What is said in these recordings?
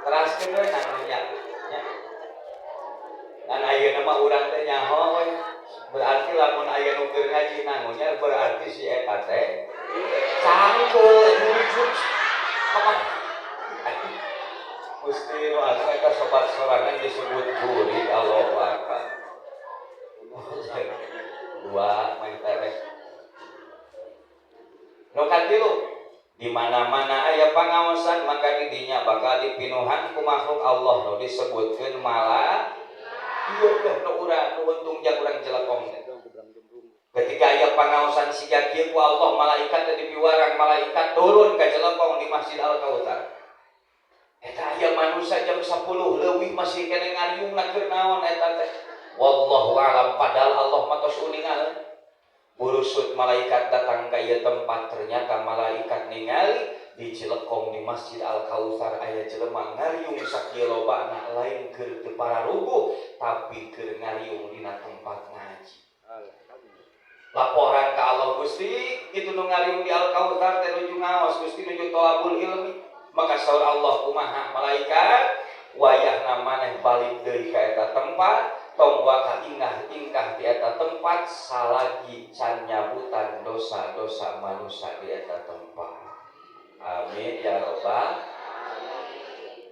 Teraskeun we nangnya. Nya. Dan ayeuna mah urang teh nyaho we. Berarti lamun aya nu keur ngaji nangunya berarti si eta teh cangkeul rujuk. Gusti nu anu eta sobat sorangan disebut guri Allahu Akbar. Dua main terek. Nu katilu, di mana-mana aya pangaosan maka didinya bakal dipinuhan ku makhluk Allah nu disebutkeun malah ieu teh nu urang nu untung jang urang Jelekong teh. Ketika aya pangaosan siga kieu ku Allah malaikat teh dipiwarang malaikat turun ka Jelekong di Masjid Al Kautsar. Eta aya manusia jam 10 leuwih masih keneh ngariungna keur naon eta teh. Wallahu alam padahal Allah mah tos uningal. Burusut malaikat datang ka ieu tempat ternyata malaikat ningali di Cilekong di Masjid Al Kautsar aya jelema ngariung sakieu lobana lain keur teu pararuguh tapi keur ngariung dina tempat ngaji. Laporan ka Allah Gusti itu nu ngariung di Al Kautsar teh nuju ngaos Gusti nuju tolabul ilmi. Maka saur Allah kumaha malaikat wayahna maneh balik deui ka eta tempat tong waka ingah-ingkah di eta tempat salagi can nyabutan dosa-dosa manusia di eta tempat. Amin ya robbal.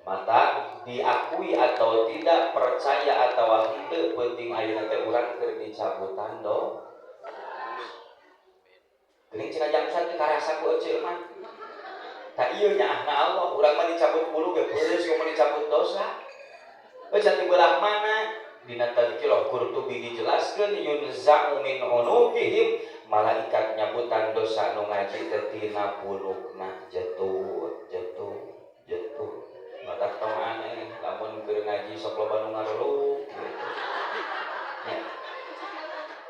Mata diakui atau tidak percaya atau henteu penting ayeuna teh urang keur dicabutan do. Geuning cenah jangsa teh karasa ku eceu mah. Tak ieu nyaahna Allah, urang mah dicabut bulu ge peureus kumaha dicabut dosa. Geus ti belah mana? Dina Tadhkirah Qurtubi dijelaskeun yunza'u min unukihim malaikat nyabutan dosa nu ngaji teh tina punukna jetut jetut jetut. Matak tong aneh lamun keur ngaji sok loba nu ngareluk gitu. Nya.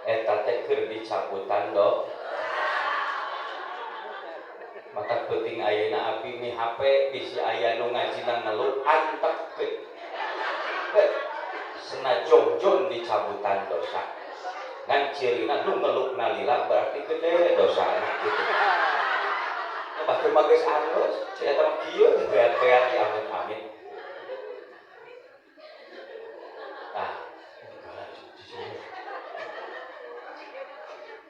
Eta teh keur dicabutan do. Mata penting ayeuna abi mi HP bisi aya nu ngajina ngeluh antepkeun. Sena jongjon dicabutan dosa. Ngan cirina nu ngelukna lila berarti gede dosana gitu. Batur mah geus alus, sia eta mah kieu beat-beat amit amit. Tah.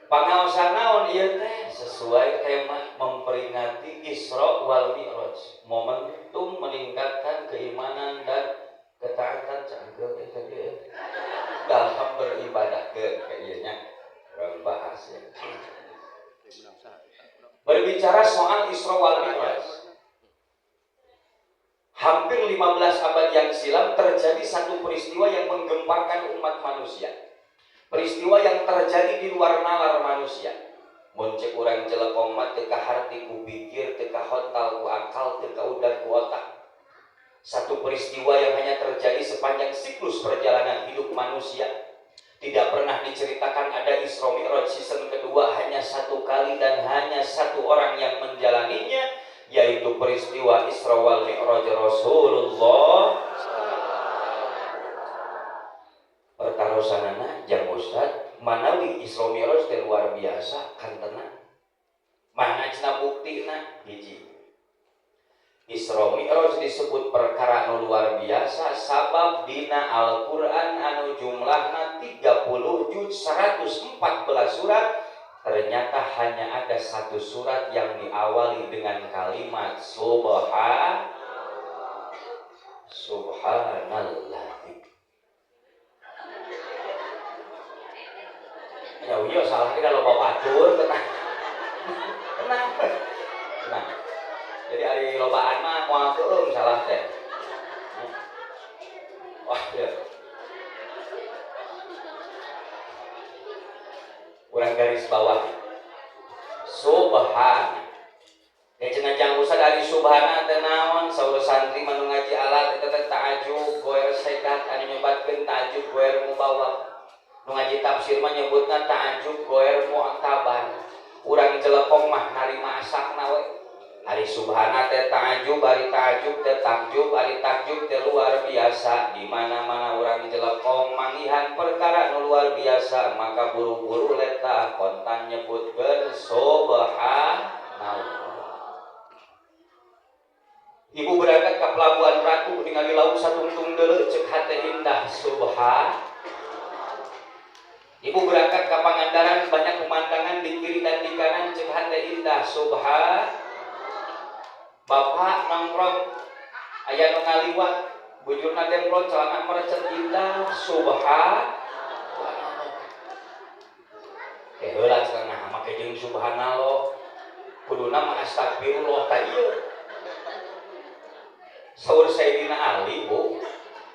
Pangaosan naon ieu teh sesuai tema memperingati Isra wal Mi'raj, momentum meningkatkan keimanan dan ketaatan cangkeul teh tadi dalam beribadah ke ieu nya urang bahas ya. Berbicara soal Isra wal Mi'raj, hampir 15 abad yang silam terjadi satu peristiwa yang menggemparkan umat manusia. Peristiwa yang terjadi di luar nalar manusia. Mun ceuk urang Jelekong mah teu kaharti ku pikir, teu kahontal ku akal, teu kaudag ku otak. Satu peristiwa yang hanya terjadi sepanjang siklus perjalanan hidup manusia. Tidak pernah diceritakan ada Isra Mi'raj season kedua, hanya satu kali dan hanya satu orang yang menjalaninya, yaitu peristiwa Isra wal Mi'raj Rasulullah. Pertarosanana jang Ustad manawi Isra Mi'raj teh luar biasa kantena. Mana cenah buktina? Hiji. Isra Mi'raj disebut perkara nu luar biasa sabab dina Al-Qur'an anu jumlahna 30 juz 114 surat ternyata hanya ada satu surat yang diawali dengan kalimat subhan subhanallah. Ya iya salah kita loba batur tenang. Tenang. Tenang. Jadi ari lobaan mah moal keueung salah teh. Wah, ya. Urang garis bawah. Subhan. Ya cenah jang usah dari subhana teh naon saur santri mah nu ngaji alat eta teh ta'ajub goer sedat anu nyebatkeun ta'ajub goer mubawa. Nu ngaji tafsir mah nyebutna ta'ajub goer mu'tabar. Urang Jelekong mah narima asakna we. Ari subhana teh ta'ajub, ari ta'ajub teh takjub, ari takjub teh luar biasa. Di mana-mana urang Jelekong manggihan perkara nu luar biasa, maka buru-buru letah kontan nyebutkeun subhanallah. Ibu berangkat ke Pelabuhan Ratu Catu ningali laut satungtung deuleu, cek hate indah, subhan. Ibu berangkat ke Pangandaran, banyak pemandangan di kiri dan di kanan, cek hate indah, subhan. Bapak nongkrong, aya nu ngaliwat, bujurna demplon, celana merecet, indah, subhan. Eh, heula cenah make jeung subhanallah, kuduna mah astagfirullah. Tah, ieu saur Sayyidina Ali, Bu,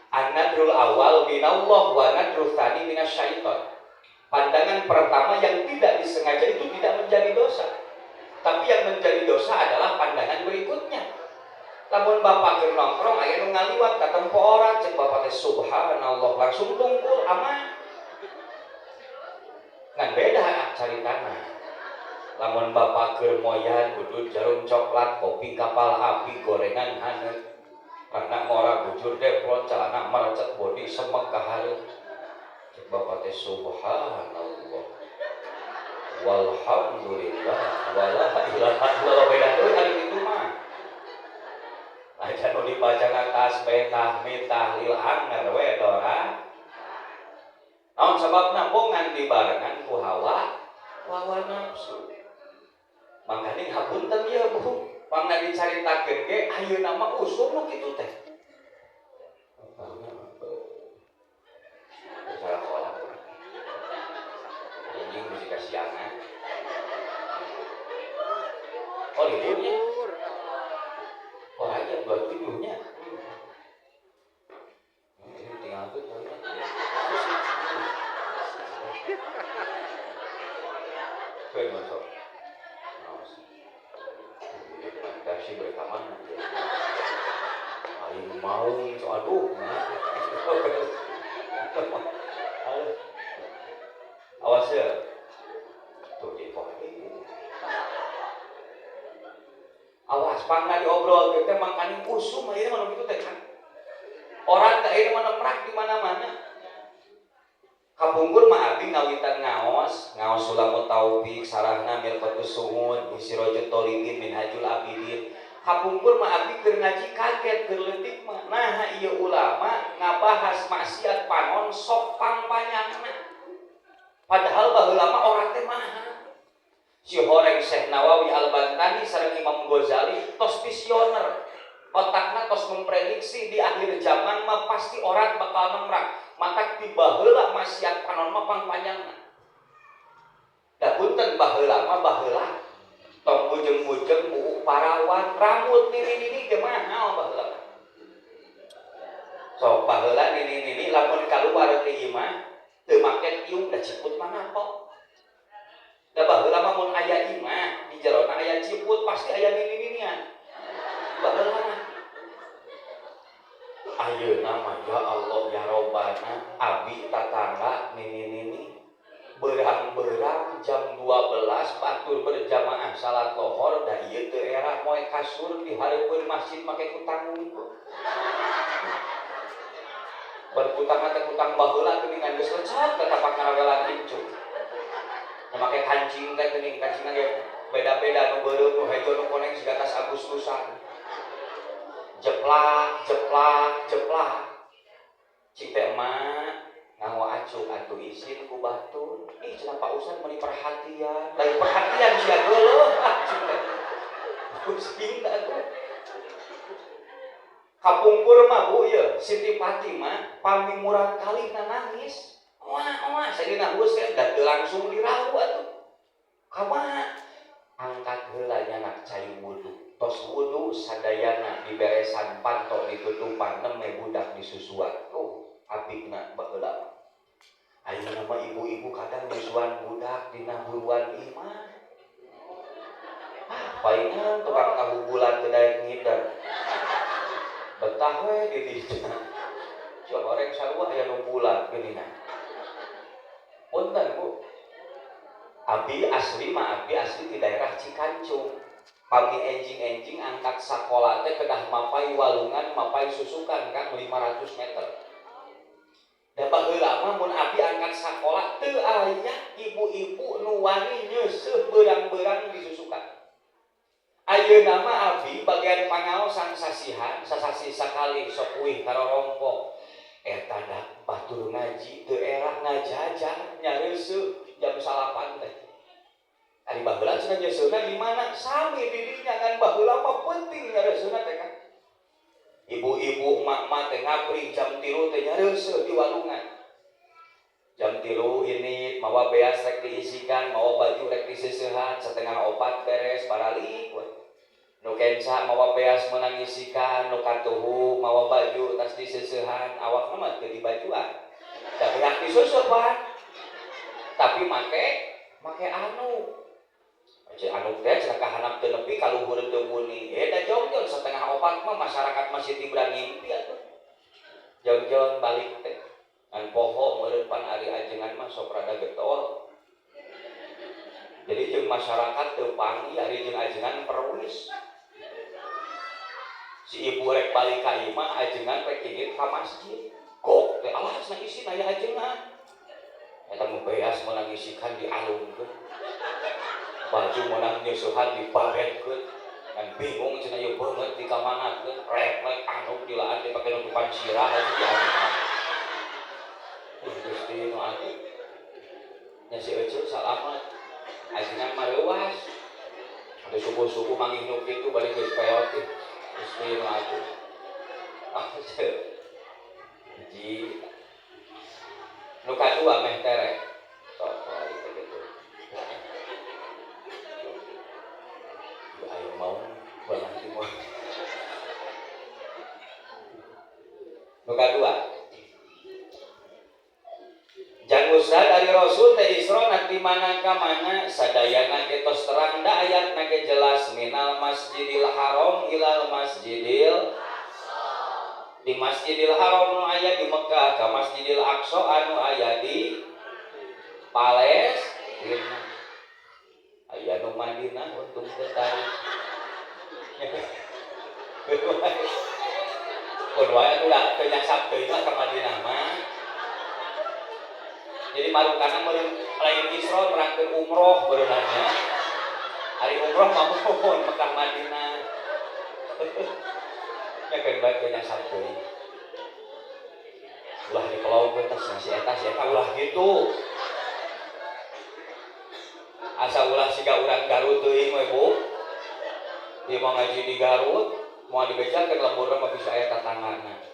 an-nadrul awal minallah wa nadrul tsani minasyaiton. Pandangan pertama yang tidak disengaja itu tidak menjadi dosa, tapi yang menjadi dosa adalah pandangan berikutnya. Lamun bapak keur nongkrong, aya nu ngaliwat, katempo orang, cek bapak teh subhanallah, langsung tungkul, aman. Ngan beda caritana lamun bapak keur moyan udud Djarum Coklat, kopi Kapal Api, gorengan haneut, karena ngora, bujur demplon, celana merecet, body semek ka hareup, cek bapak teh subhanallah walhamdulillah wala ilaha illallah. Beda deui ari kitu mah. Aja nu dibaca tasbih, tahmid, tahlil, anger we dora. Naon sababna? Bongan dibarengan ku hawa hawa nafsu. Makanya hapunten ya, Bu, pangna dicaritakeun ge ayeuna mah usum nu kitu teh. Salah kolak. Anjing mesti kasiangan. Oh, liburnya. Oh, aja 27-nya. Ini tinggal tuh. Tuh, masuk. Versi berkaman aing mau so aduh. Aduh. Awas ya. Tuh di awas pangna diobrol teh, mangkaning usum ayeuna mah nu kitu teh kan. Orang teh ayeuna mah nemrak di mana-mana. Kapungkur mah abdi ngawitan ngaos, ngaos Sulamut Taufik, sarahna Milqatus Su'ud, Sirajut Tholibin, Minhajul Abidin. Kapungkur mah abdi keur ngaji kaget keur leutik mah. Nah, ieu ulama ngabahas maksiat panon sok pangpanyangna. Padahal baheula mah orang teh maha. Si horeng Syekh Nawawi Al-Bantani sareng Imam Ghazali tos visioner. Otakna tos memprediksi di akhir zaman mah pasti orang bakal nemrak. Matak di baheula maksiat panon mah pangpanyangna. Da punten, baheula mah baheula tong bujeng-bujeng buuk parawan, rambut nini-nini ge mahal baheula. Sok baheula nini-nini lamun kaluar ti imah teu make tiung, da ciput mah napok. Da baheula mah mun aya imah di jerona aya ciput, pasti aya nini-ninian. Baheula mah. Ayeuna mah ya Allah ya Robbana, abi tatangga nini-nini berang-berang jam 12 batur berjamaah salat lohor, da ieu teu era moe kasur di hareupeun masjid make kutang wungkul. Berkutang teh kutang baheula geuningan, geus lecet ka tapak ngarawelan incu. Nu make kancing teh geuning, kancingna ge beda-beda, nu beureum, nu hejo, nu koneng siga tas Agustusan. Jeplak, jeplak, jeplak. Cik teh emak nganggo acuk atuh, isin ku batur. Ih, cenah Pak Ustad meuni perhatian. Lain perhatian sia, geuleuh ah, cik teh. Pusing atuh. Kapungkur mah, Bu, ieu Siti Fatimah pami murang kali nangis. Wah, wah, Sayyidina Husain da teu langsung dirawu atuh. Kumaha? Angkat heula nyanak cai wudu. Tos wudu sadayana diberesan, panto ditutupan, nembe budak disusuan. Tuh, apikna baheula. Ayeuna mah ibu-ibu kadang nyusuan budak dina buruan imah. Ah, palingan tukang tahu bulat teu daek ngider. Betah we di dinya. Coba orang sarua aya nu bulat geuningan. Punten, Bu. Abi asli mah, abi asli di daerah Cikancung. Pami enjing-enjing angkat sakola teh kedah mapai walungan, mapai susukan kan 500 meter. Da baheula mah mun abi angkat sakola teu aya ibu-ibu nu wani nyeuseuh beurang-beurang di susukan. Ayeuna mah abdi bagian pangaosan sasihan, sasasi sakali sok uih karorompok. Eta da batur ngaji teu era ngajajar nyareuseuh jam 9 teh. Ari baheula cenah nyeuseuna di mana? Sami di dinya ngan baheula mah penting nyareuseuhna teh kan. Ibu-ibu emak-emak teh ngabring jam 3 teh nyareuseuh di walungan. Jam 3 ini mawa beas rek diisikan, mawa baju rek diseusehan, 3:30 beres baralik we. Nu kenca mawa beas meunang ngisikan, nu katuhu mawa baju tas diseusehan, awakna mah teu dibajuan. Da beak diseuseuh pan. Tapi make anu. Cek anu teh cenah ka handap teu nepi ka luhur teu muni. Da jongjon 3:30 mah masyarakat masih tibra ngimpi atuh. Jongjon balik teh. Ngan poho meureun pan ari ajengan mah sok rada getol. Jadi jeung masyarakat teu panggih ari jeung ajengan perwis. Si ibu rek balik ka imah ajengan rek indit ka masjid. Gok teh alah cenah isin aya ajengan. Eta mah beas meunang ngisikan dialungkeun. Baju meunang nyeusehan dibabetkeun. Kan bingung cenah ieu beungeut dikamanakeun, reflek anuk dilaan dipake nutupan sirah aja dianukan. Gusti nu agung. Nya si Eceu salamat. Ajengan mah reuas. Atuh subuh-subuh manggih nu kitu balik geus peot teh. Gusti nu agung. Ah, ceu. Hiji. Nu kadua meh terek. Sok ari teh kitu. Ayo mau berhenti mau. Nu kadua. Jang Ustad ari Rasul teh Isra nanti mana ka mana sadayana ge tos terang da ayatna ge jelas minal Masjidil Haram ilal Masjidil Aqsa. Di Masjidil Haram nu aya di Mekah ka Masjidil Aqsa anu aya di Palestina. Aya nu Madinah untung teu tarik. Kun wae atuh da teu nyasab teuing lah ka Madinah mah. Jadi marukana meureun lain Isra merangkeun umroh beunanya. Ari umroh mah mun Mekah Madinah. Nya keun bae teu nyasab teuing. Ulah dipelongkeun teh si eta si eta ulah kitu. Asa ulah siga urang Garut teuing we Bu. Ieu mah ngaji di Garut, moal dibejakeun lemburna mah bisa aya tatangana.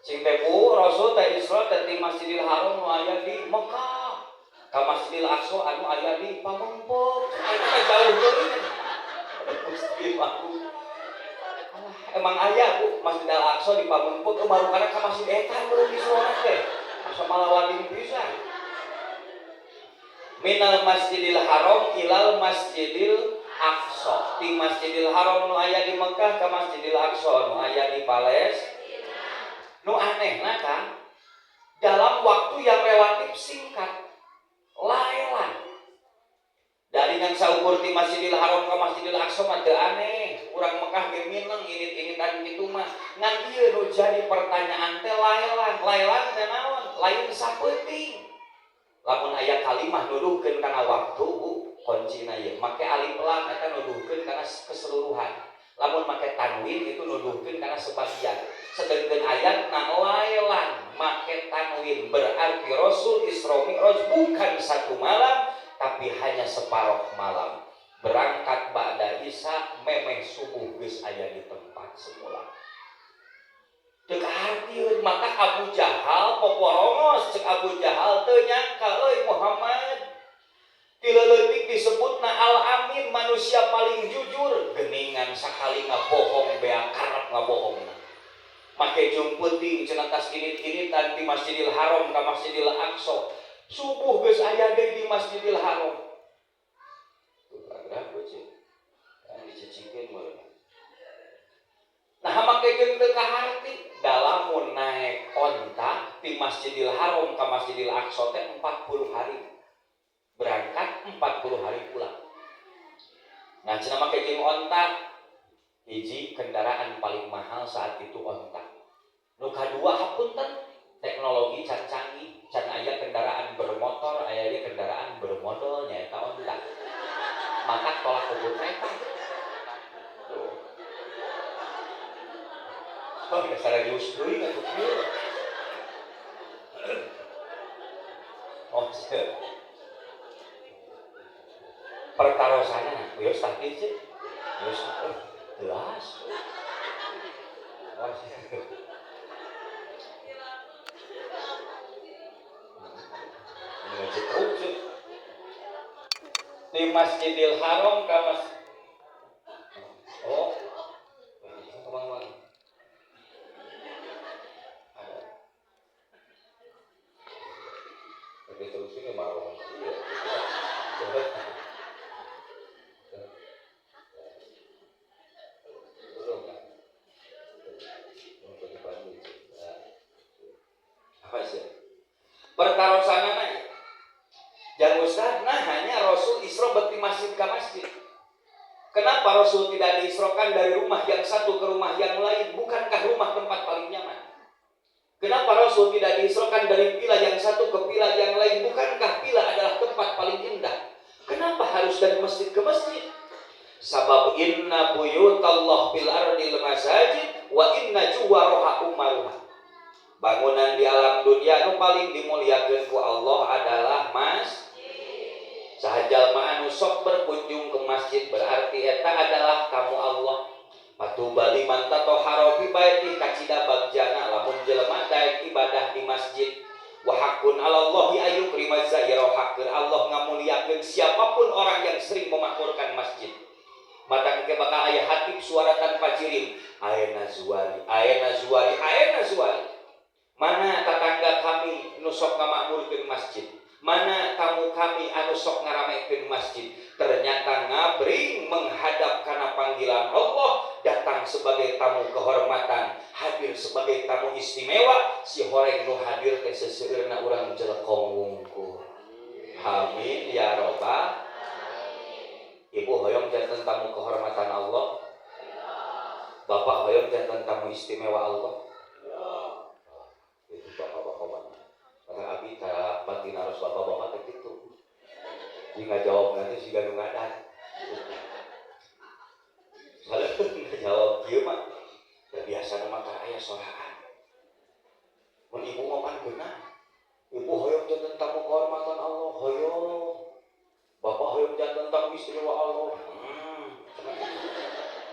Cing teh Bu, Rasul teh Isra teh di Masjidil Haram nu aya di Mekah. Ka Masjidil Aqsa anu aya di Pamengpeuk. Eta teh jauh teuing. Gusti aku. Alah, emang aya Bu Masjidil Aqsa di Pamengpeuk marukana ka masjid eta meureun Isra teh. Asa malawading pisan. Minal Masjidil Haram ilal Masjidil Aqsa. Di Masjidil Haram nu aya di Mekah ka Masjidil Aqsa nu aya di Palestina. Nu anehna kan dalam waktu yang relatif singkat laelan. Dari ngan saukur di Masjidil Haram ka Masjidil Aqsa mah teu aneh. Urang Mekah ge mineng init-initan kitu mah. Ngan ieu nu jadi pertanyaan teh laelan. Laelan teh naon? Lain sapeuting. Lamun aya kalimah nuduhkeun kana waktu Bu, kuncina ieu. Make alif lam eta nuduhkeun kana keseluruhan. Lamun make tanwin itu nuduhkeun kana sebagian. Sedengkeun ayatna laelan make tanwin berarti Rasul Isra Mi'raj bukan satu malam tapi hanya separuh malam. Berangkat ba'da Isya memeh subuh geus aya di tempat semula. Teu kahartieun maka Abu Jahal poporongos cek Abu Jahal teu nyangka euy Muhammad. Ti leutik disebutna Al-Amin manusia paling jujur geningan sakali ngabohong bea karep ngabohongna. Make jeung peuting cenah tas init-initan di Masjidil Haram ka Masjidil Aqsa. Subuh geus aya deui di Masjidil Haram. Tuh gerak cek. Kan dicicikeun meureun. Nah make jeung teu kaharti dalamun naek onta di Masjidil Haram ka Masjidil Aqsa teh 40 hari. Berangkat 40 hari pulang. Nah cenah make jeung onta hiji kendaraan paling mahal saat itu onta. Nu kadua hapunten teknologi can canggih, can aya kendaraan bermotor, aya ge kendaraan bermodal nyaeta onta. Maka tolak ukur eta. Oh, serius deui atuh kieu. Oh, pertarosana, wios tadi sih, wios jelas. Di Masjidil Haram ka mas. Oh, kemana-mana. Ada. Tapi terus ini marah. Iya. Apa sih? Pertarosanana ya. Jangan usah, nah hanya Rasul Isra berarti masjid ke masjid. Kenapa Rasul tidak diisrokan dari rumah yang satu ke rumah yang lain? Bukankah rumah tempat paling nyaman? Kenapa Rasul tidak diisrokan dari pila yang satu ke pila yang lain? Bukankah pila adalah tempat paling indah? Kenapa harus dari masjid ke masjid? Sabab inna buyutallah fil ardil masajid wa inna juwaroha umaruha. Bangunan di alam dunia nu paling dimuliakeun ku Allah adalah masjid. Saha jalma anu sok berkunjung ke masjid berarti eta adalah tamu Allah. Patuba liman tatohara fi baiti kacida bagjana lamun jelema daek ibadah di masjid. Wa haqqun 'alallahi ayyukrima zaira, haqqun Allah ngamuliakeun siapapun orang yang sering memakmurkan masjid. Mata engke bakal aya hatib suara tanpa jirim. Aena zuwari, aena zuwari, aena zuwari. Mana tetangga kami nu sok ngamakmurkeun masjid? Mana tamu kami anu sok ngaramekeun masjid? Ternyata ngabring menghadap karena panggilan Allah, datang sebagai tamu kehormatan, hadir sebagai tamu istimewa. Si horeng nu hadir teh seseueurna urang Jelekong wungkul. Amin ya robbal. Ibu hoyong janten tamu kehormatan Allah. Bapak hoyong janten tamu istimewa Allah. Itu bapak-bapak mana? Kata abi tak batin harus bapak-bapak teh kitu. Jadi nggak jawab nanti si ganu ngadat. Kalau nggak jawab kieu mah ya biasa mah tara aya soraan. Mun ibu mah pan geunah. Ibu hoyong janten tamu kehormatan Allah, hoyong. Bapak hoyong janten tamu istimewa Allah.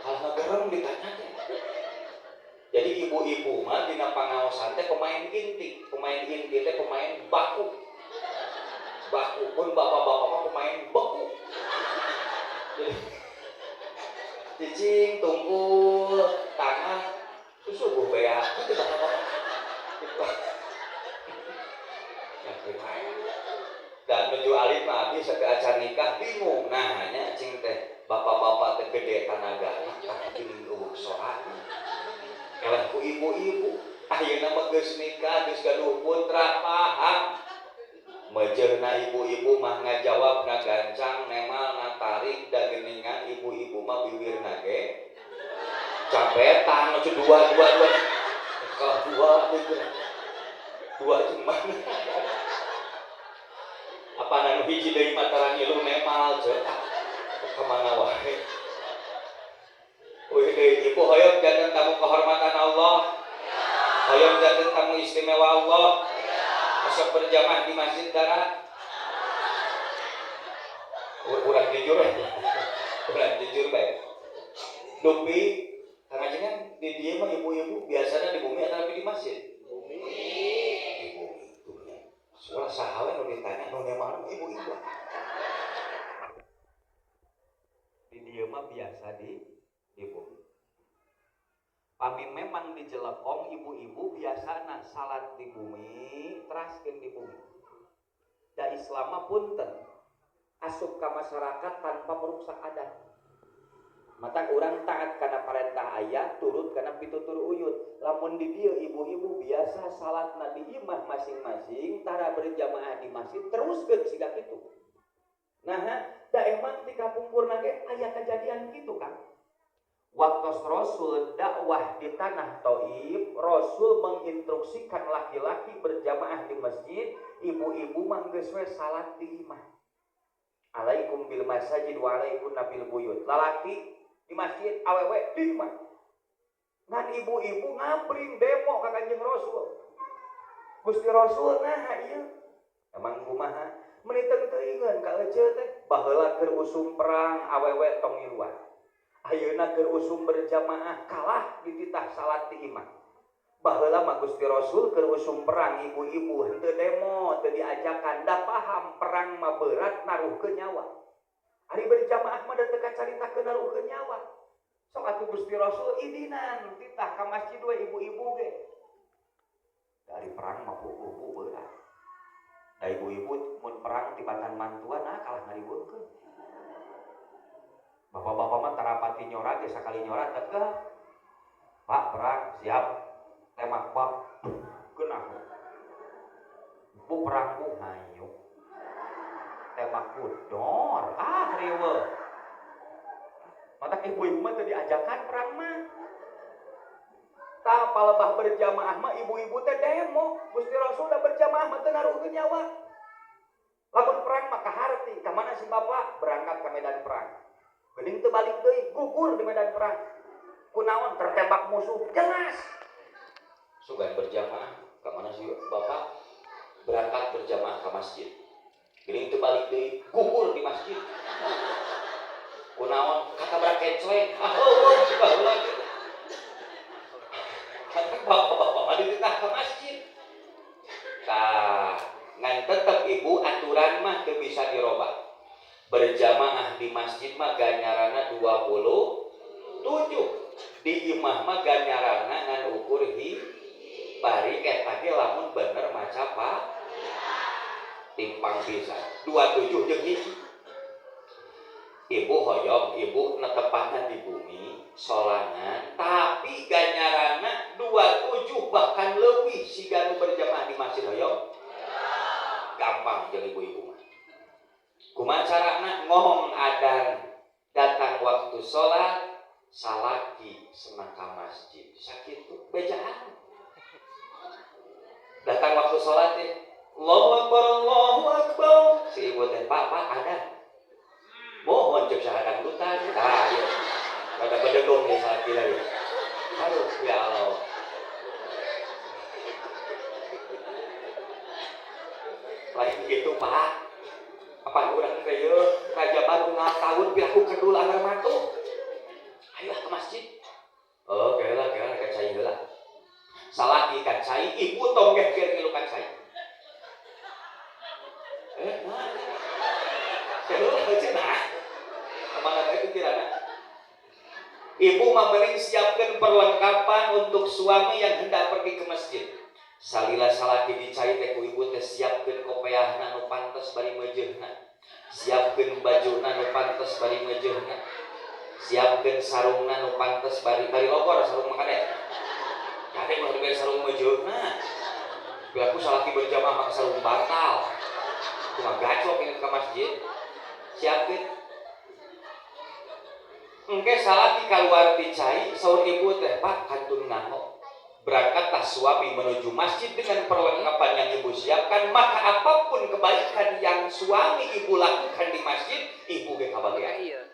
Kalau ngagerem ditanya teh. Jadi ibu-ibu mah dina pangaosan teh pemain inti, pemain inti teh pemain baku. Baku pun bapak-bapak mah pemain beku. Jadi cicing tunggul tanah susuguh beak itu bapak-bapak. Dan menuju alit mah abdi sakeacan nikah bingung. Nah hanya cing teh bapak-bapak teh gede tanagana tapi geuning eueuh sorana. Eleh ku ibu-ibu ayeuna mah geus nikah geus gaduh putra paham. Mejeurna ibu-ibu mah ngajawab na gancang nemal na tarik da geuningan ibu-ibu mah bibirna ge capetan maksud dua dua dua kalah dua gitu. Dua jeung mana? Apa anu hiji deui mah tara ngilu nemal ceuk ka mana wae. Uih deui ibu hoyong janten tamu kehormatan Allah. Hoyong janten tamu istimewa Allah. Sok berjamaah di masjid dara. Urang jujur aja. Urang jujur bae. Dupi kangajengan di dieu mah ibu-ibu biasanya di bumi atau di masjid? Bumi. Di bumi tuh nya. Soalnya saha we nu ditanya nu nemah ibu-ibu. Di dieu mah biasa di bumi. Pami memang di Jelekong ibu-ibu biasana salat di bumi, teraskeun di bumi. Da Islam mah punten asup ka masyarakat tanpa merusak adat. Mata urang taat kana parentah ayah, turut kana pitutur uyut. Lamun di dieu ibu-ibu biasa salatna di imah masing-masing, tara berjamaah di masjid, teruskeun siga kitu. Nah, da emang di kapungkurna ge aya kejadian kitu kan. Waktu Rasul dakwah di tanah Taif, Rasul menginstruksikan laki-laki berjamaah di masjid, ibu-ibu mah geus we salat di imah. Alaikum bil masajid wa alaikum nabil buyut. Lalaki di masjid, awewe di imah. Ngan ibu-ibu ngabring demo ka Kanjeng Rasul. Gusti Rasul nah ieu. Emang kumaha? Meuni teuingeun ka eceu teh baheula keur usum perang awewe tong ngiluan. Ayeuna keur usum berjamaah kalah dititah salat di imah. Baheula mah Gusti Rasul keur usum perang ibu-ibu henteu demo, teu diajakan, da paham perang mah berat naruhkeun nyawa. Ari berjamaah mah da teu kacaritakeun naruhkeun nyawa. Sok atuh Gusti Rasul idinan titah ka masjid we ibu-ibu ge. Dari perang mah bu berat. Da ibu-ibu mun perang tibatan mantuan nah kalah ngariweukeun. Bapak-bapak mah tarapati nyora ge sakali nyora tegah. Pak perang siap. Tembak pak kena. Bu perang bu hayu. Tembak bu dor. Ah riweuh. Matak ibu-ibu mah teu diajakan perang mah. Tah palebah berjamaah mah ibu-ibu teh demo. Gusti Rasul da berjamaah mah teu naruhkeun nyawa. Lamun perang mah kaharti, ka mana si bapak berangkat ke medan perang. Geuning teu balik deui, gugur di medan perang. Kunaon tertembak musuh, jelas. Sugan berjamaah, ka mana si bapak berangkat berjamaah ke masjid. Geuning teu balik deui, gugur di masjid. Kunaon katabrak kencleng. Ah eueuh si baheula gitu. Kata bapak-bapak mah dititah ke masjid. Tah, ngan tetep ibu aturan mah teu bisa dirobah. Berjamaah di masjid mah ganjaranna 27. Di imah mah ganjaranna ngan ukur hi bari eta ge lamun bener maca pa timpang pisan 27 jeung hiji. Ibu hoyong ibu netepanan di bumi solangan tapi ganjaranna 27 bahkan leuwih siga nu berjamaah di masjid hoyong. Gampang jeung ibu-ibu mah. Kumaha carana ngomong adan datang waktu sholat salaki senang ka masjid sakitu bejaan. Datang waktu sholat teh Allahu akbar Allahu akbar si ibu teh pak pak adan. Mohon cek saha dangdutan. Tah ieu. Rada bedegong ya salaki lagi. Aduh ya Allah. Lain gitu pak. Apa urang teh ieu raja baru ngataun piraku kedul anggar matuh. Ayo ke masjid. Oh, keula keula ka cai heula. Salaki ka cai, ibu tong geger ngilu ka cai. Nah. Keula cenah. Kemana bae pikiranna? Ibu mah mending siapkeun perlengkapan untuk suami yang hendak pergi ke masjid. Salila salaki dicai teh ku ibu teh siapkeun kopeahna nu pantes bari meujeuhna. Siapkeun bajuna nu pantes bari meujeuhna. Siapkeun sarungna nu pantes bari bari logor sarung mah kade. Kade mah diberi sarung meujeuhna. Biar aku salaki berjamaah make sarung bantal. Cuma gacok ini ke masjid. Siapkeun. Engke salaki kaluar ti cai saur ibu teh Pak kantun nganggo. Berangkatlah suami menuju masjid dengan perlengkapan yang ibu siapkan, maka apapun kebaikan yang suami ibu lakukan di masjid, ibu ge kabagian.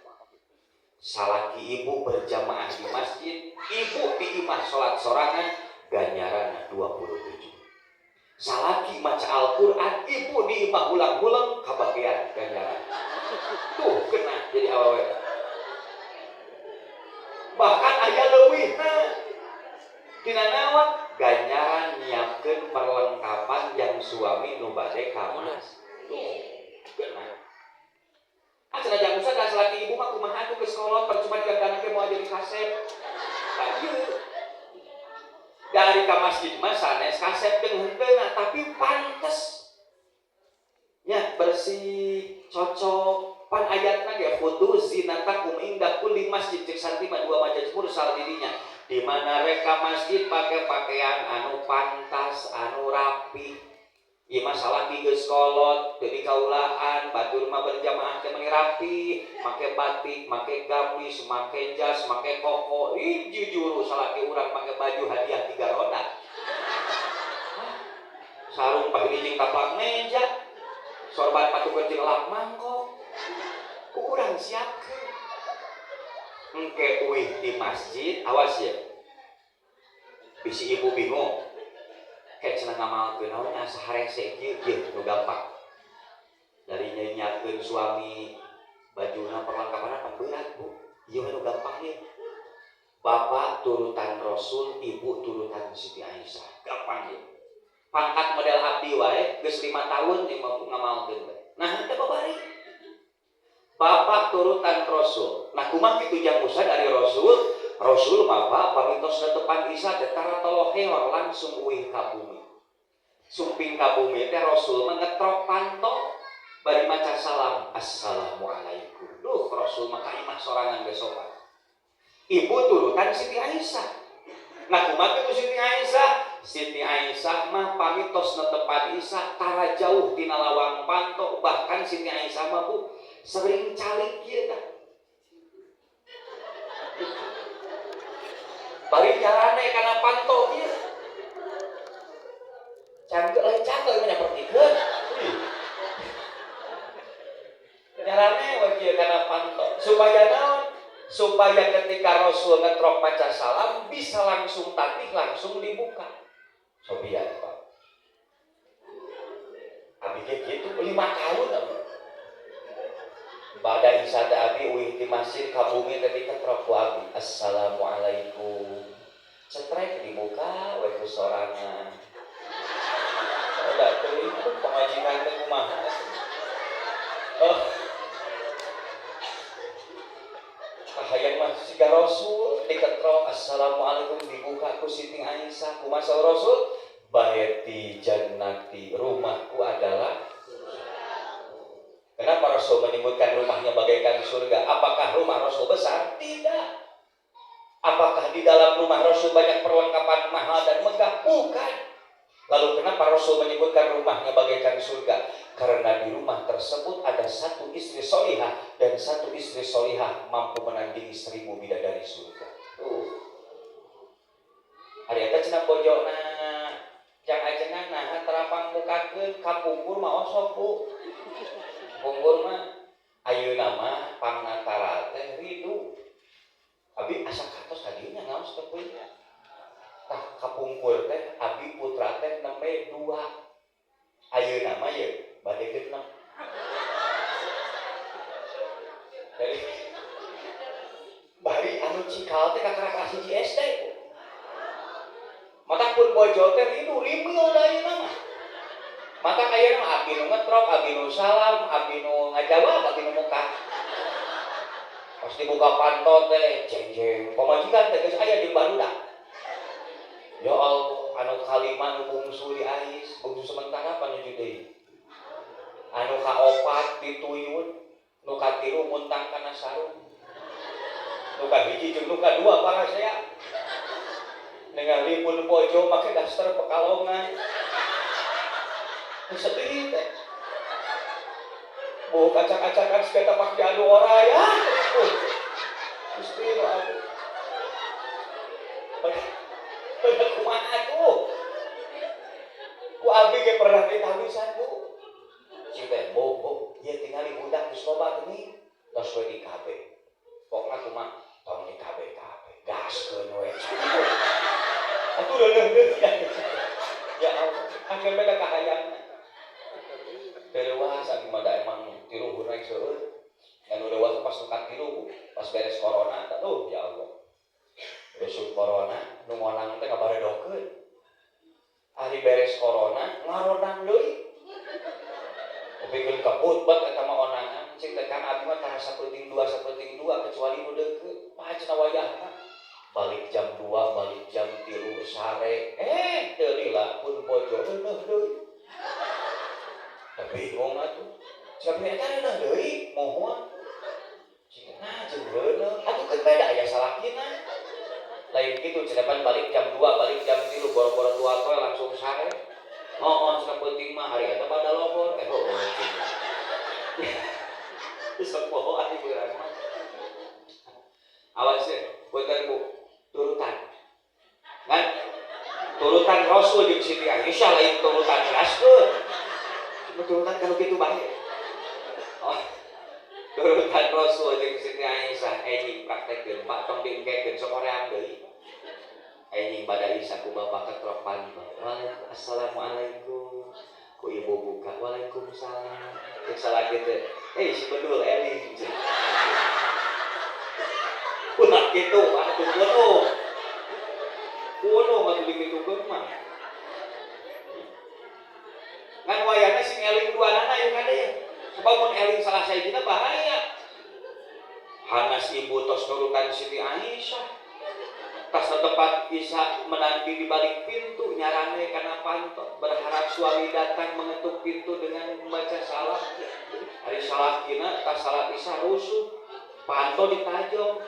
Salaki ibu berjamaah di masjid, ibu di imah salat sorangan, ganjaranna 27. Salaki maca Al-Quran, ibu di imah ulang-ulang kabagian ganjaran. Tuh kena jadi awewe. Bahkan aya leuwihna. Tina naon ganjaran nyiapkeun perlengkapan yang suami nu bade ka masjid. Tuh kena. Ah cenah jang usah da salaki ibu mah kumaha atuh geus kolot percuma digandana ge moal jadi kasep. Tah ieu. Dari ka masjid mah sanes kasep jeung henteuna tapi pantes. Ya bersih, cocok. Pan ayatna ge khudu zinatakum inda kulli masjid cek santi mah dua majaz mursal dirinya. Di mana reka masjid pakai pakaian anu pantas, anu rapi. Ieu mah salaki geus kolot, teu dikaulaan, batur mah berjamaah teh meuni rapi, make batik, make gamis, make jas, make koko. Ih jujur salaki urang make baju hadiah 3 roda. Sarung pahili jeung taplak meja. Sorban patukeun jeung lap mangkok. Ku urang siapkeun. Engke uih di masjid, awas ya. Bisi ibu bingung. Kayak cenah ngamalkeun naon asa harese kieu kieu nu gampang. Dari nyiapkeun suami bajuna perlengkapan apa berat, Bu. Ieu nu gampang ieu. Bapak turutan Rasul, ibu turutan Siti Aisyah. Gampang ieu. Pangkat model abdi wae geus 5 tahun yang mampu ngamalkeun teh. Nah, teh babari. Bapak turutan Rasul. Nah, kumaha kitu jang Musa dari Rasul? Rasul bapak pamitos netepan Isa teh tara toloheor langsung uih ka bumi. Sumping ka bumi teh Rasul mah ngetrok panto bari maca salam. Assalamualaikum. Duh, Rasul mah ka imah sorangan geus sopan. Ibu turutan Siti Aisyah. Nah, kumaha kitu Siti Aisyah? Siti Aisyah mah pamitos netepan Isa tara jauh tina lawang panto, bahkan Siti Aisyah mah Bu sering calik kieu tah. Bari nyarane kana panto kieu. Cangkeul lain cangkeul mah nyapertikeun. Nyarane we kieu kana panto supaya naon? Supaya ketika Rasul ngetrok maca salam bisa langsung tatih langsung dibuka. Sobian Pak. Abi ge kitu 5 tahun abi. Bada isya teh abi uih di masjid ka bumi teh diketrok ku abi. Assalamualaikum. Cetrek dibuka we ku sorangan. Udah teuing pamajikan teh kumaha. Oh. Kahayang mah siga Rasul diketrok assalamualaikum dibuka ku Siti Aisyah. Kumaha saur Rasul? Baiti jannati, rumahku adalah. Kenapa Rasul menyebutkan rumahnya bagaikan surga? Apakah rumah Rasul besar? Tidak. Apakah di dalam rumah Rasul banyak perlengkapan mahal dan megah? Bukan. Lalu kenapa Rasul menyebutkan rumahnya bagaikan surga? Karena di rumah tersebut ada satu istri solihah dan satu istri solihah mampu menandingi 1000 bidadari surga. Tuh. Hari eta cenah bojona jang ajengan nah terapang mukakeun kapungkur mah osok Bu. Pungkur mah ayeuna mah pangnatara teh ridu. Abi asa katos kadinya ngaos teh kuy. Tah kapungkur teh abi putra teh nembe 2. Ayeuna mah ye bade genep. Jadi bari anu cikal teh kakara kelas 1 SD. Mata pun bojo teh ridu rimil da ayeuna mah. Mata ayeuna mah abi nu ngetrok, abi nu salam, abi nu ngajawab, abi nu muka. Pas dibuka panto teh jeng-jeng pamajikan teh geus aya jeung barudak. Ya Allah, anu kalima nu bungsu di ais, bungsu sementara apa nuju deui? Anu kaopat dituyun, nu katilu muntang kana sarung. Nu kahiji jeung nu kadua parasea. Ningali pun bojo make daster Pekalongan. Sedih teh. Buh kacak-kacakan siga tapak diadu ora ya. Gusti nu aku. Pada kumaha tuh? Ku abdi ge pernah ditawisan Bu. Cing teh bobo, ieu tingali budak geus loba geuning. Tos we di KB. Pokna kumaha? Tong di KB KB. Gaskeun we. Atuh reuneuh ya. Ya Allah, akhirnya beda kahayangna. Dewasa abdi mah da emang tilu hurang seueur. Dan dewasa pas nu katilu Bu, pas beres corona aduh ya Allah. Besok corona nu ngonang teh ngabaredokeun. Ari beres corona ngaronang deui. Upikeun kaput bet eta mah onangan cing teh kan abdi mah tara sapenting dua kecuali nu deukeut. Paha cenah wayahna. Balik jam 2, balik jam 3 sare. Teu lila pun bojo reuneuh deui. Bingung atuh. Siapa eta reuneuh deui? Mohoan. Cing nah jeung reuneuh. Atuh keun beda aya salakina. Lain kitu cenah pan balik jam 2, balik jam 3 boro-boro tua poe langsung sare. Oh, cenah penting mah hari eta pada lohor. Oh. Sok poho ari beurang mah. Awas ya, punten Bu, turutan. Kan? Turutan Rasul jeung Siti Aisyah lain turutan gaskeun. Turutan kalau gitu bae. Oh. Turutan Rasul jeung Siti Aisyah enjing praktekkeun, Pak, tong diengkekeun sok hoream deui. Enjing bada Isya ku bapak ketrok panto. Assalamualaikum. Ku ibu buka, waalaikumsalam. Cek salaki teh, "Eh, si bedul eling." Ulah kitu, atuh kuno. Kuno atuh dikitukeun mah. Ngan wayahna sing eling duanana ieu kade ya. Sebab mun eling salah sahijina bahaya. Hanas ibu tos nurutan Siti Aisyah. Tas tempat Isa menanti di balik pintu nyarane kana panto berharap suami datang mengetuk pintu dengan membaca salam. Ari salakina tas salat Isya rusuh, panto ditajong.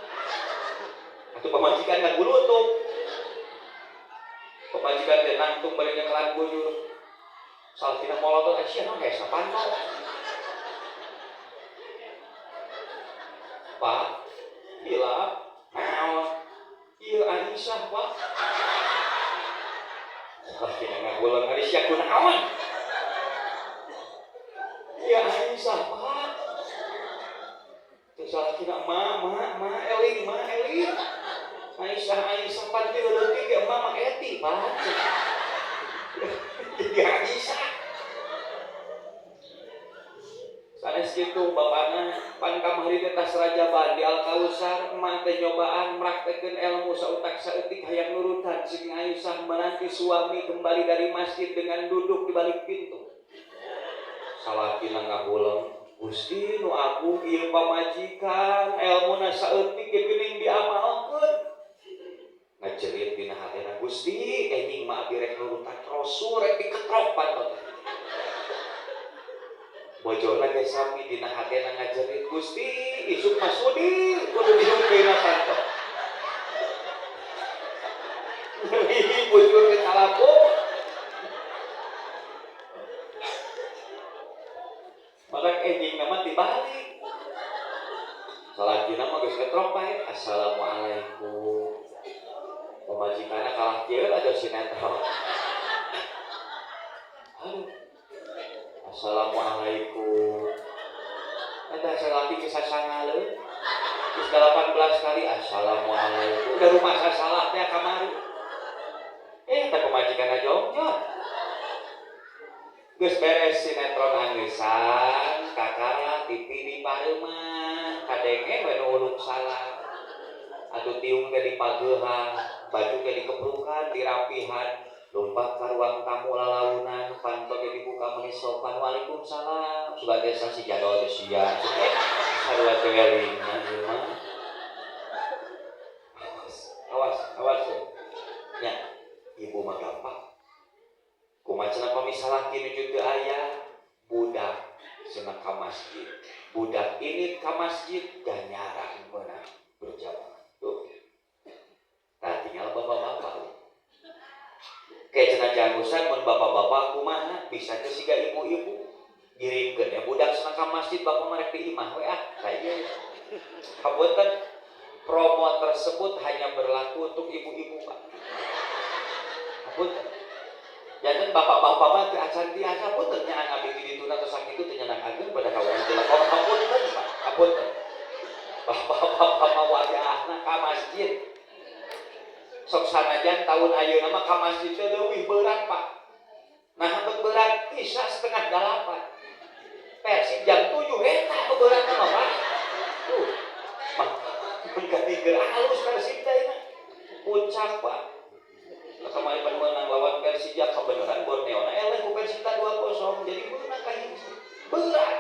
Atuh pamajikan ngagulutuk. Pamajikan teh nangtung bari nyekelan bujur. Salakina molotot, sia naon hese panto. Pak, hilap, naon? Ieu Aisyah, Pak. Salakina ngaguleng ari sia kunaon? Ieu Aisyah, Pak. Teu salakina ma, ma, ma, eling, ma, eling. Aisyah, Aisyah, pan ti leutik ge emak mah eti, Pak. Jadi Aisyah. Sanes kitu bapana pan kamari teh tas rajaban di Al Kausar emak teh nyobaan mraktekeun ilmu sautak saeutik hayang nurutan Siti Aisyah menanti suami kembali dari masjid dengan duduk di balik pintu. Salakina ngahuleng, Gusti nu agung ieu pamajikan elmuna saeutik ge geuning diamalkeun. Ngajerit dina hatena Gusti enjing mah abdi rek nurutan Rasul rek diketrok panto teh. Bojona ge sami dina hatena ngajerit Gusti isuk mah sudi kudu dihungkeuna panto. Nyeri bujur ke calapuk. Matak enjing nama dibalik. Salakina mah geus ketrok bae. Assalamualaikum. Pamajikanna kalah kieu aja sinetron. Aduh. Assalamualaikum. Ada salaki geus sasangaleun. Geus 18 kali assalamualaikum. Udah rumah salah teh kamari. Teh pamajikanna jongjon. Geus beres sinetron angeusan, kakara TV di pareuman, kadenge we nu uluk salam. Atuh tiung teh dipageuhan, baju teh dikeprukan, dirapihan. Lompat ka ruang tamu lalaunan, panto ge dibuka meuni sopan, waalaikumsalam. Sugan teh si jadol teh sia. Sarua teh welingna ieu mah. Awas, awas, awas ya. Nya, ibu mah gampang. Kumaha cenah pami salaki nuju teu aya budak cenah ka masjid. Budak ini ka masjid ganyaran meunang berjamaah. Tuh. Tah tinggal bapak-bapak. Kayak cenah jangusan mun bapak-bapak kumaha bisa teh siga ibu-ibu. Giringkeun ya budak cenah ka masjid bapak mah rek di imah we ah ka ieu. Hapunten promo tersebut hanya berlaku untuk ibu-ibu, Pak. Hapunten. Jangan bapak-bapak mah teu acan tiasa punten nya abdi di ditu atau sakitu teu nyanak ageung pada kawan jelema. Hapunten, Pak. Hapunten. Bapak-bapak mah wayahna ka masjid. Sok sanajan tahun ayeuna mah ka masjid teh leuwih berat, Pak. Nah, bet berat Isya 7:30. Persib jam 7 eta nu berat mah, Pak. Tuh. Mah mun katinggal halus Persib teh ayeuna. Puncak, Pak. Kemarin pan menang lawan Persija kebenaran Borneo na eleh ku Persita 2-0 jadi beunang ka hiji. Berat.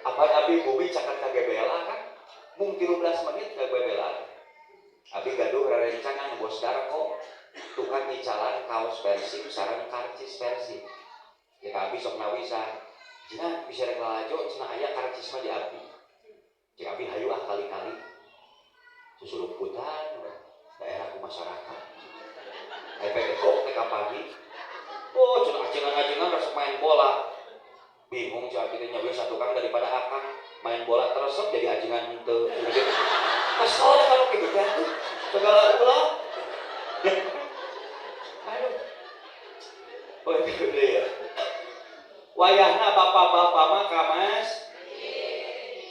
Apa abi bumi cakat ka GBLA kan? Mung 13 menit ka GBLA. Abi gaduh rerencangan bos Darko tukang nyicalan kaos Persib sareng karcis Persib. Ya ka abi sok nawisan. Cenah bisa rek lalajo cenah aya karcis mah di abi. Cek abi hayu ah kali-kali. Susulumputan daerah ku masyarakat. Efek kok teh pagi. Oh, cenah ajengan-ajengan resep main bola. Bingung cek abi teh nya we satukang daripada akang main bola teresep jadi ajengan henteu. Kesel deh kalau gitu teh atuh. Segala ulah. Aduh. Oh, itu gede ya. Wayahna bapak-bapak mah ka mas.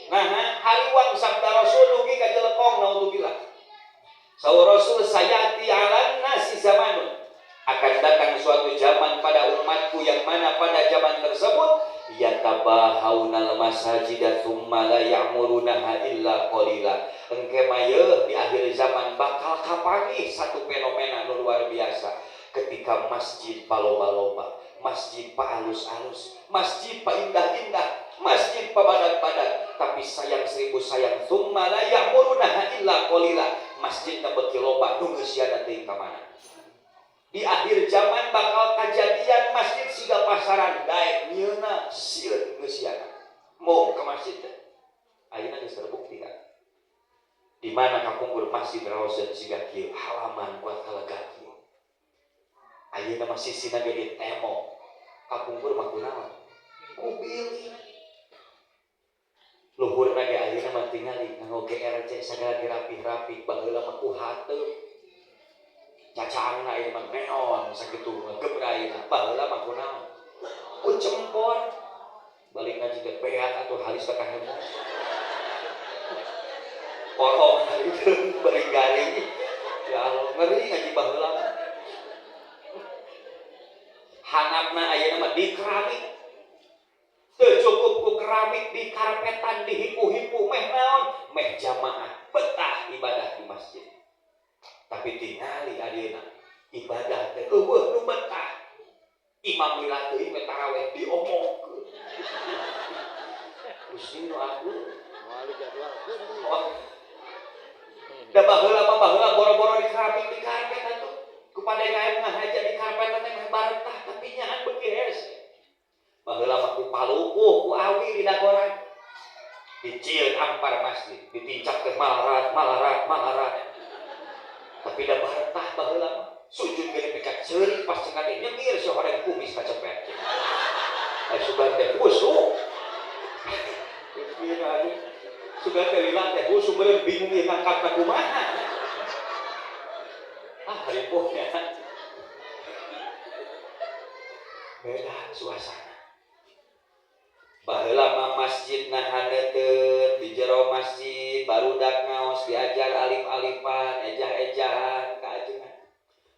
Nah, hariwang sabda Rasul dugi ka jelekong, naudzubillah. Saur Rasul, saya'ti 'alan nasi zamanun, akan datang suatu zaman pada umatku yang mana pada zaman tersebut yatabahaunal masajida tsumma la ya'murunaha illa qalila. Engke mah di akhir zaman bakal kapanggih satu fenomena nu luar biasa ketika masjid paloba-loba, masjid paalus-alus, masjid paindah-indah, masjid pabadag-badag, tapi sayang seribu sayang, tsumma la ya'murunaha illa qalila, masjid beuki loba, nu ngeusiana teuing ka mana. Di akhir zaman bakal kejadian masjid siga pasaran, daek nyieuna sieun ngeusiana mau ke masjid teh. Ayeuna geus terbukti kan, di mana kapungkur masjid raoseun siga kieu, halaman kuat kalega kieu, ayeuna mah sisina ge di tembok. Kapungkur mah kunaon? Ku bilik. Luhurna ge ayeuna mah tingali nganggo GRC, sagala dirapih-rapih. Baheula mah ku hateup. Cacaangna ieu mah neon sakitu ngegebrayna. Baheula mah kunaon? Ku cempor. Balik ngaji teh beak atuh, halis teh kahemo, korong itu bari garing. Ya Allah, ngeri ngaji baheula. Handapna ayeuna mah di keramik. Teu cukup ku keramik, di karpetan, dihipu-hipu, meh naon? Meh jamaah betah ibadah di masjid. Tapi tingali ayeuna ibadah teh euweuh nu betah. Imam lila teuing we taraweh diomongkeun. Gusti nu agung. Moal dijadwalkeun deui. Oh. Da baheula mah, baheula boro-boro di keramik, di karpet atuh. Kepada kayak ngahaja di karpet teh meh baretah, tapi nyaan beuki hese. Baheula mah ku palupuh, ku awi di dagoran. Dicieun ampar masjid, ditincak teh malarat, malarat, malarat. Tapi da baretah baheula mah. Sujud gede pika ceurik, pas cengat teh nyengir si horeng kumis kacepet. Ai sugan teh khusyuk. Sugan teh lila teh khusyuk, beureum bingung ieu ngangkatna kumaha. Ah, ripuh ya. Beda suasana. Baheula mah masjid haneuteun, di jero masjid barudak ngaos, diajar alif-alifan, ejah-ejahan kaajengan.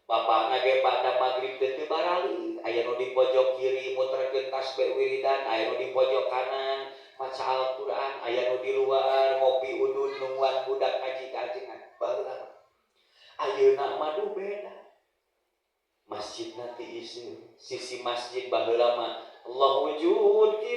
Bapakna ge pada magrib teh teu barali, aya nu di pojok kiri muterkeun tasbih wiridan, aya nu di pojok kanan maca Al-Qur'an, aya nu di luar ngopi udud nungguan budak ngaji kaajengan. Baheula mah. Ayeuna mah duh beda. Masjidna tiiseun. Sisi masjid baheula mah Allah wujud.